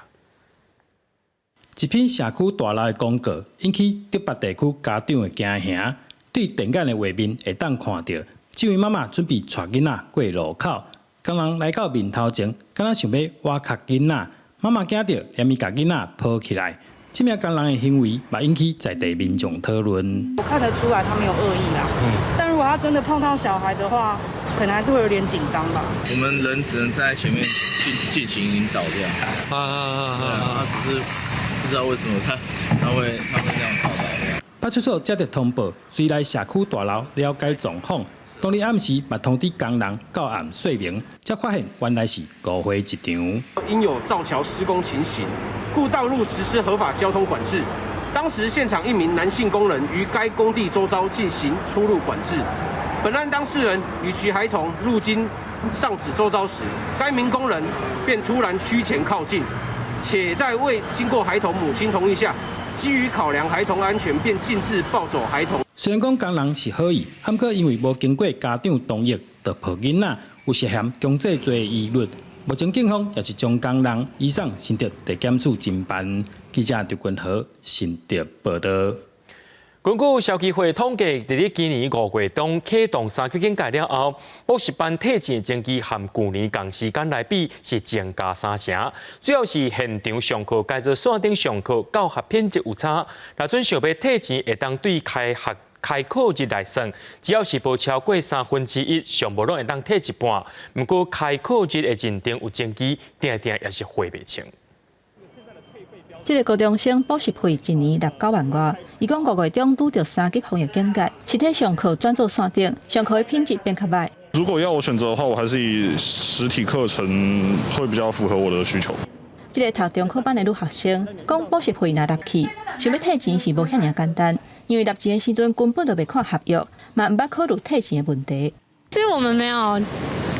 一篇社區大樓的廣告引起竹北地區家長的驚嚇，對電眼的畫面會當看著。這位媽媽準備帶囡仔過路口，工人來到面頭前，敢若想欲挖跤囡仔，媽媽驚著，連伊共囡仔抱起來。這名工人的行為嘛引起在地民眾討論。我看得出來他沒有惡意啦，但如果他真的碰到小孩的話，可能還是會有點緊張吧。我們人只能站在前面進行引導這樣。啊啊啊啊！他只是不知道為什麼他會這樣跑來。派出所接到通報，隨來社區大樓了解狀況。當日暗時嘛通知工人到案說明，才發現原來是誤會一場。應有造橋施工情形，故道路實施合法交通管制。當時現場一名男性工人於該工地周遭進行出入管制。本案當事人與其孩童路經上址周遭時，該名工人便突然趨前靠近，且在未經過孩童母親同意下，基於考量孩童安全，便徑自抱走孩童。雖然講工人是好意，毋過因為無經過家長同意就抱囡仔，有涉嫌強制罪的疑慮。目前警方也是將工人移送新竹地檢署偵辦。記者劉君豪新竹報道。根據消基會統計，佇咧今年5月中啟動三級警戒了後，補習班退錢的爭議和舊年仝時間來比是增加3成，主要是現場上課改做線頂上課，教學品質有差。若準想欲退錢，會當對開學開課日來算，只要是無超過1/3，上無攏會當退一半。毋過開課日的認定有爭議，定定也是會袂清。這个高中生補習費一年納9萬外，伊講5月中拄著三級防疫警戒，實體上課轉做線頂，上課的品質變較䆀。如果要我選擇的話，我還是以實體課程會比較符合我的需求。這个讀中考班的女學生講，補習費若納去，想欲退錢是無遐爾簡單，因為納錢的時陣根本就袂看合約，嘛毋捌考慮退錢的問題。其實我們沒有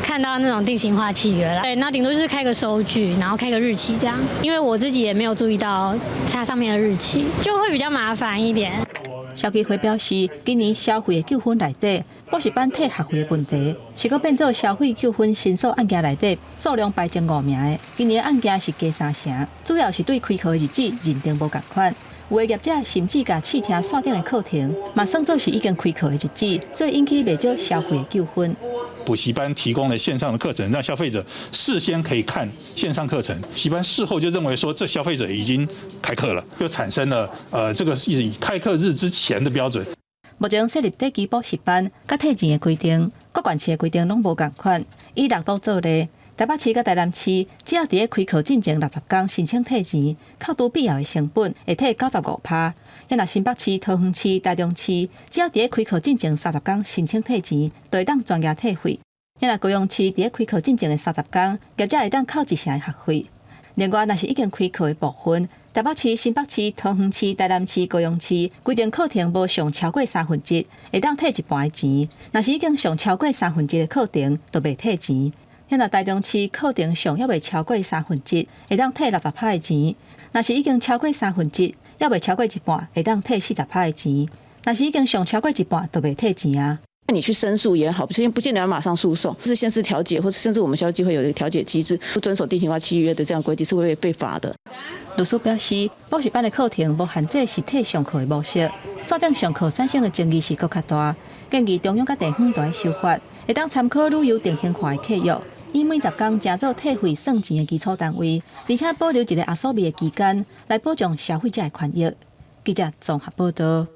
看到那種定型化契約啦，對，那頂多就是開個收據，然後開個日期這樣。因為我自己也沒有注意到它上面的日期，就會比較麻煩一點。消基會表示，今年消費的糾紛內底，補習班退學費的問題，是閣變做消費糾紛申訴案件內底數量排前5名的。今年的案件是加3成，主要是對開課的日子認定無仝款。有的業者甚至共試聽線頂的課程，嘛算做是已經開課的日子，所以引起袂少消費的糾紛。補習班提供了線上的課程，讓消費者事先可以看線上課程。補習班事後就認為說，這消費者已經開課了，就產生了這個是以開課日之前的標準。目前設立短期補習班，佮退錢的規定，各縣市的規定攏無仝款。以六都做例，台北市佮台南市，只要佇咧開課進前60天申請退錢，扣除必要的成本，會退95%。若新北市、桃園市、台中市，只要佇咧開課進前30天申請退錢，就會當全額退費。若高雄市佇咧開課進前的30天，業者會當扣1成的學費。另外，若是已經開課的部分，台北市、新北市、桃園市、台南市、高雄市規定課程無上超過1/3，會當退一半的錢；若是已經上超過1/3的課程，就袂退錢。若台中市課程上猶未超過1/3，會當退60%的錢；若是已經超過1/3，猶未超過一半，會當退40%的錢；若是已經上超過一半，就袂退錢啊。那你去申訴也好，不見得要馬上訴訟，是先是調解，或者甚至我們消基會有一個調解機制，不遵守定型化契約的這樣規定是會被罰的。律師表示，補習班的課程無限制實體上課的模式，線頂上課產生的爭議是閣較大，建議中央佮地方都愛修法，會當參考旅遊定型化的契約，以每10天成做退費算錢的基礎單位，而且保留一個阿蘇味的期間，來保障消費者的權益。記者綜合報道。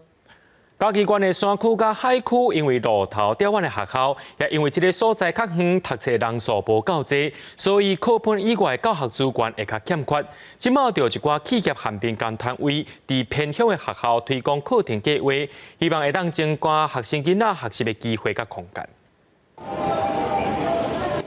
嘉義縣的山區佮海區，因為路頭釣灣的學校，也因為這个所在較遠，讀冊人數無夠濟，所以課本以外教學資源會較欠缺。這馬就有一寡企業和民間單位，佇偏鄉的學校推廣課程計劃，希望會當增加學生囡仔學習的機會佮空間。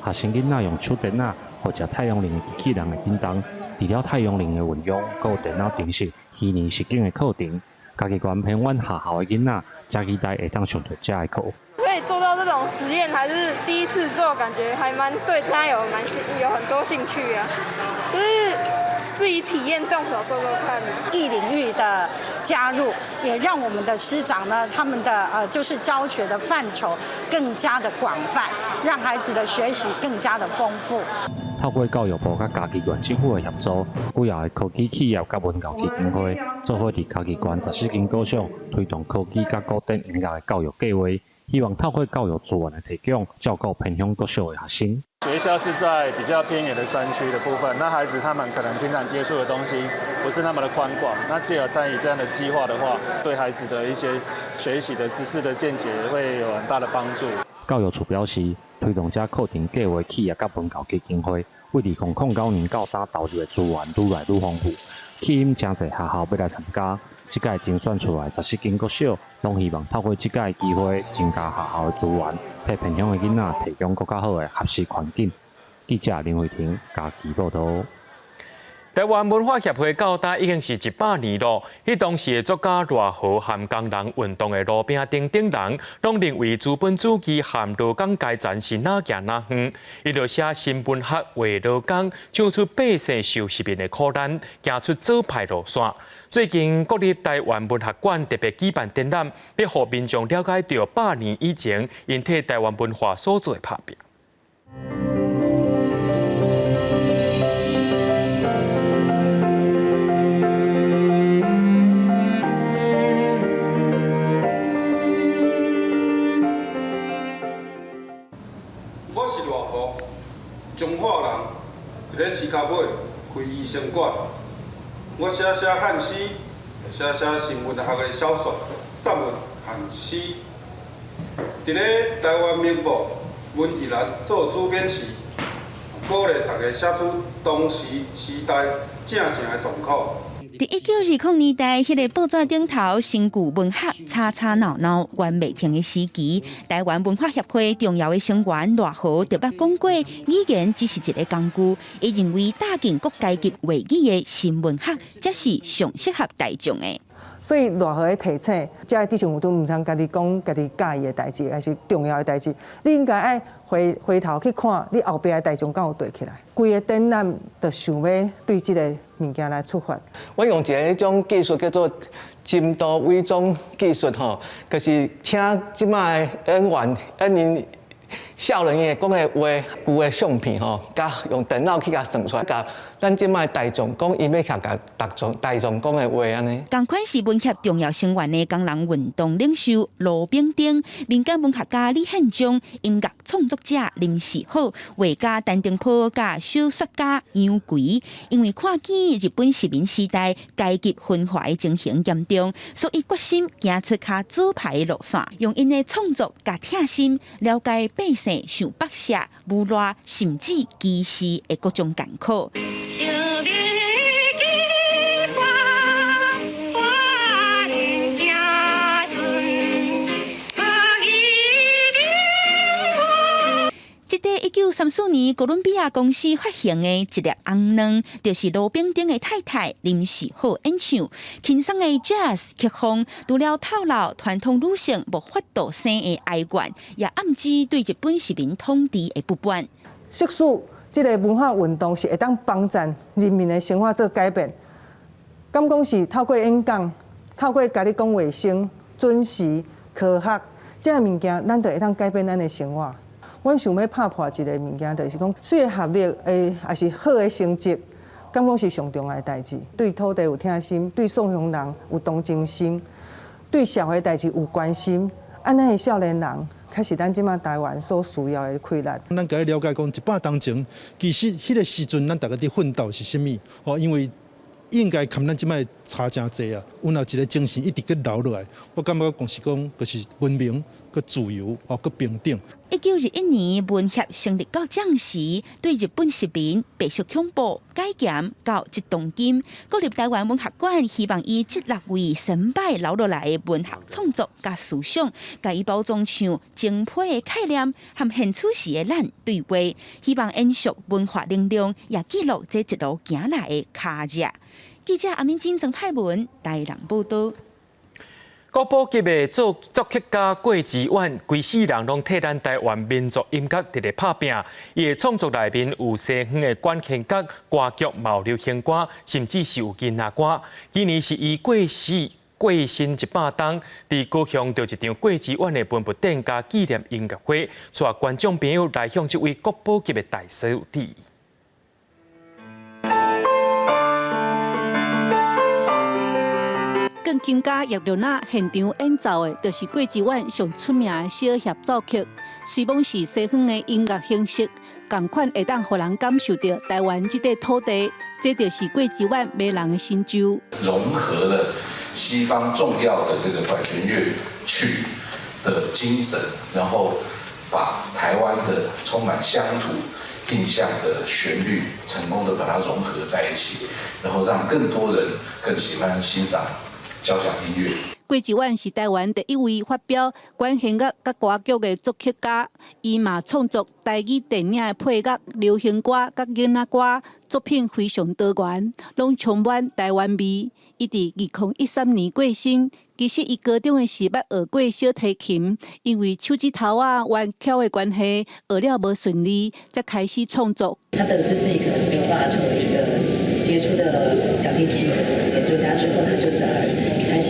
學生囡仔用手電腦或者太陽能的機器人的叮當，除了太陽能的運用，閣有電腦程式、虛擬實境的課程。嘉義縣偏遠學校的囡仔，誠期待會當上著這的課。可以做到這種實驗，還是第一次做，感覺還蠻對他有很多興趣啊，就是自己體驗動手做做看。異領域的加入，也讓我們的師長呢，他們的就是教學的範疇更加的廣泛，讓孩子的學習更加的豐富。透過教育部佮嘉義縣政府的協助，幾若个科技企業佮文教基金會做伙佇嘉義縣14間國小推動科技佮古典音樂的教育計劃，希望透過教育資源的提供，照顧偏鄉國小的學生。學校是在比較偏遠的山區的部分，那孩子他們可能平常接觸的東西不是那麼的寬廣，那藉由參與這樣的計劃的話，對孩子的一些學習的知識的見解會有很大的幫助。教育處表示，推動這課程計劃企業佮文教基金會，對2009年到今投入的資源愈來愈豐富，吸引誠濟學校欲來參加。這屆甄選出來14間國小，攏希望透過這屆機會，增加學校的資源，替偏鄉的囡仔提供閣較好的學習環境。記者林慧婷嘉義報導。台灣文化協會到今已經是100年咯。彼當時的作家賴和和工人運動的盧炳丁等人，攏認為資本主義和勞工階層是若行若遠。伊就寫新文學話勞工，唱出百姓受殖民的苦難，行出左派路線。最近國立台灣文學館特別舉辦展覽，欲予民眾了解著100年以前，𪜶替台灣文化所做的拍拚。我是賴和，彰化人，佇咧市跤尾開醫生館。我寫寫漢詩，寫寫新文學的小說、散文和詩。佇咧台灣民報文藝欄做主編時，鼓勵大家寫出當時時代正正的狀況。佇1920年代，彼个報紙頂頭新舊文學吵吵鬧鬧，懸袂停的時期，台灣文化協會重要的成員賴和就捌講過，語言只是一个工具。伊認為搭建各階級話語的新文學，才是上適合大眾的。所以賴和咧提醒，遮的知識分子毋通家己講家己佮意的代誌，抑是重要的代誌，你應該愛回回頭去看你後壁的大眾敢有對起來。規个展覽就想欲對這个物件來出發。我用一个彼種技術叫做深度偽裝技術吼，就是請這擺的演員演員少年的講的話，舊的相片吼，佮用電腦去共算出來，共咱這擺大眾講，伊欲共大眾大眾講的話按呢。仝款是文協重要成員的工人運動領袖盧炳丁、民間文學家李獻忠、音樂創作者林世好、畫家陳澄波佮小說家楊奎，因為看見日本殖民時代階級分化的情形嚴重，所以決心行出較左派的路線，用𪜶的創作佮疼心了解百姓受剝削、無賴甚至歧視的各種艱苦。這塊1934年哥倫比亞公司發行的一粒紅卵，就是盧炳丁的太太林世好演唱，輕鬆的 Jazz 曲風，除了透露傳統女性無法度生的哀怨，也暗指對日本殖民統治的不滿。即使這个文化運動是會當幫助人民的生活做改變，敢講是透過演講，透過共你講衛生、準時、科學，這个物件，咱就會當改變咱的生活。阮想欲拍破一个物件，就是講，雖然學歷的抑是好的成績，敢講是上重要的代誌。對土地有疼心，對宋鄉人有同情心，對社會代誌有關心，按呢的少年人，才是咱這馬台灣所需要的氣力。咱共伊了解講，100冬前，其實彼个時陣，咱逐家佇奮鬥是啥物？哦，因為應該含咱這擺差誠濟啊，阮有一个精神一直閣留落來。我感覺講是講，就是文明、閣自由、哦，閣平等。1921年，文協成立到這時，對日本殖民、白色恐怖、解嚴到一動金，國立台灣文學館希望以這六位先輩留落來的文學創作佮思想，共伊包裝像精闢的概念和現處時的咱對話，希望延續文化能量，也記錄這一路行來的跤跡。記者阿敏金、曾派文台南報導。國寶級的作作曲家郭志遠，規世人攏替咱台灣民族音樂佇咧拍拚。伊的創作內面有西方的管弦樂、歌劇、嘛有流行歌，甚至是有囡仔歌。今年是伊過世過身100冬，佇高雄就一場郭志遠的文物展佮紀念音樂會，帶觀眾朋友來向這位國寶級的大師致意。鋼琴家葉綠娜現場演奏的，就是郭志遠上出名的小協奏曲。雖罔是西方的音樂形式，仝款會當予人感受著台灣這塊土地，這就是郭志遠迷人的成就。融合了西方重要的這個管弦樂曲的精神，然後把台灣的充滿鄉土印象的旋律，成功的把它融合在一起，然後讓更多人更喜歡欣賞交響音樂。郭志遠是台灣第一位發表管弦樂佮歌劇的作曲家，伊嘛創作台語電影的配樂、流行歌佮囡仔歌，作品非常多元，攏充滿台灣味。伊佇2013年過身，其實伊高中的時捌學過小提琴，因為手指頭仔彎翹的關係，學了無順利，才開始創作。他得知自己可能沒有辦法成為一個傑出的小提琴演奏家之後，他就轉而開始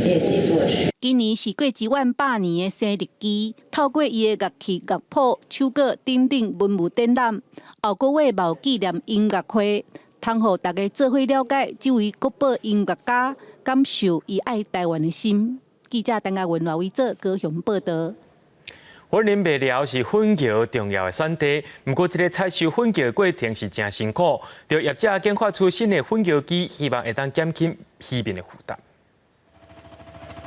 練習作曲。今年是郭志遠100年的生日期，透過伊的樂器、樂譜、手稿等等文物展覽，後個月嘛有紀念音樂會。通予大家做伙了解這位國寶音樂家，感受伊愛台灣的心。記者陳亞文、賴偉哲高雄報道。雲林麥寮是粉蕎重要的產地，毋過這个採收粉蕎的過程是誠辛苦。著業者研發出新的粉蕎機，希望會當減輕漁民的負擔。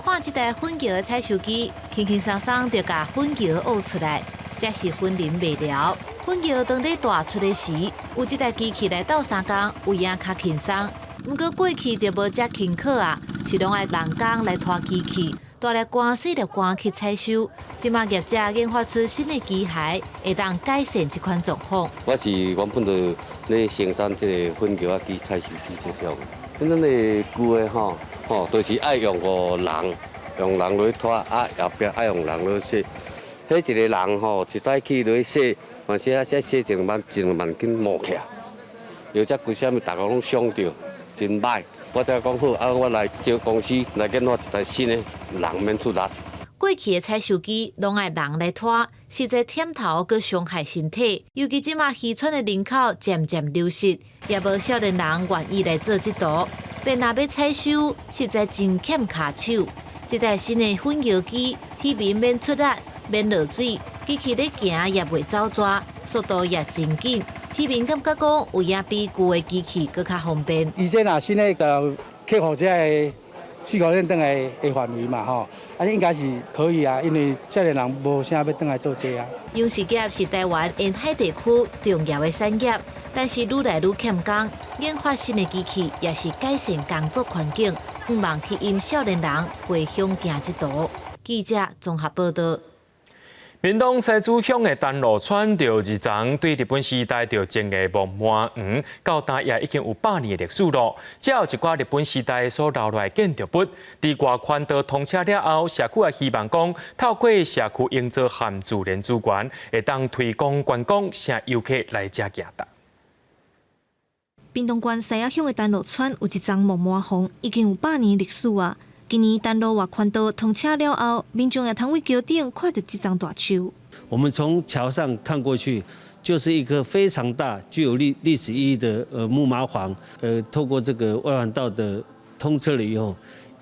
看這台粉蕎的採收機，輕輕鬆鬆就共粉蕎挖出來。這是雲林麥寮粉蕎當咧大出的時，有這台機器來鬥相共，有影較輕鬆。毋過過去就無遮輕巧啊，是攏愛人工來拖機器，大粒竿細粒竿去採收。這馬業者研發出新的機械，會當改善這款狀況。我是原本就咧生產這个粉蕎仔機、採收機這種。咱的舊的吼，吼，就是愛用個人，用人來拖，啊後壁愛用人來洗。彼一个人吼，一早起落去洗，嘛洗啊洗洗一兩萬，一兩萬緊冒起來，又則規啥物，逐个攏傷著，真歹。我才講好，啊，我來招公司來研發一台新的，人免出力。過去的採收機攏愛人來拖，實在忝頭閣傷害身體。尤其這馬漁村的人口漸漸流失，也無少年人願意來做這道。便若欲採收，實在真欠跤手。這台新的粉蕎機，漁民免出力，免落水，機器咧行也袂走逝，速度也真緊。漁民感覺講，有影比舊的機器閣較方便。伊這若新的就克服這个四五點轉來的範圍嘛，吼，啊應該是可以啊，因為少年人無啥欲轉來做這啊。養殖業是台灣沿海地區重要的產業，但是愈來愈欠工。研發新的機器也是改善工作環境，向望吸引少年人回鄉行這途。記者綜合報道。屏東西子鄉的丹路村，著二層對日本時代著種的木麻黃，到今也已經有100年的歷史咯。這有一寡日本時代所留落來建築物，佇外環道通車了後，社區也希望講，透過社區營造和自然資源，會當推廣觀光，吸遊客來遮行踏。屏東縣西仔鄉的丹路村有一叢木麻黃，已經有100年歷史啊。今年丹路外環道通車了後，民眾也通佇橋頂看著這叢大樹。我們從橋上看過去，就是一棵非常大、具有歷史意義的木麻黃。透過這個外環道的通車了以後，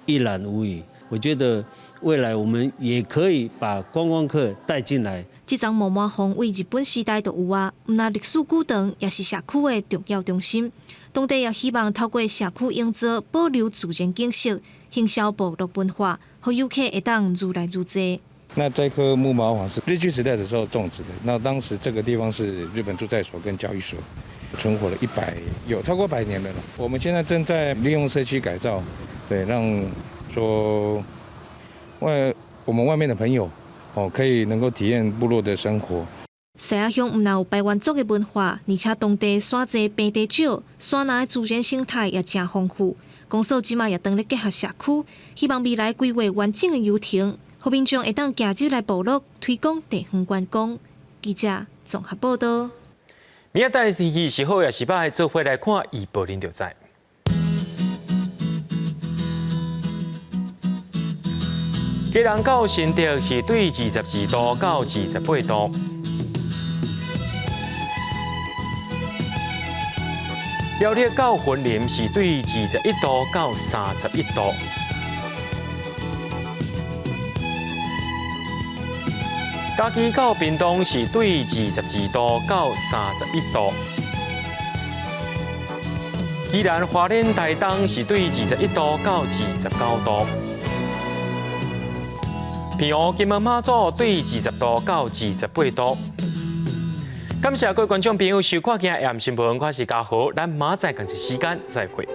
一覽無遺。我覺得未來我們也可以把觀光客帶進來。這叢木麻黃佇日本時代就有啊，毋但歷史古長，也是社區的重要中心。當地也希望透過社區營造，保留自然景色，行銷部落文化，予遊客會當愈來愈濟。那這棵木麻黃是日據時代的時候種植的，那當時這個地方是日本駐在所跟交易所，存活了有超過100年了。我們現在正在利用社區改造，對，讓說我們外面的朋友哦，可以能夠體驗部落的生活。西仔鄉毋但有排灣族的文化，而且當地山濟平地少，山林的自然生態也誠豐富。公所這馬也當咧結合社區，希望未來規劃完整的遊程，予民眾會當行入來部落，推廣地方觀光。記者綜合報道。明仔載天氣是好抑是䆀，做伙來看預報恁就知。基隆到新竹是對22度到28度。苗栗到雲林是對21度到31度。嘉義到屏東是對22度到31度。宜蘭花蓮台東是對21度到29度。澎湖金門馬祖對20度到28度。感謝各位觀眾朋友收看今日的新聞，我是嘉豪，咱明仔載仝一時間再會。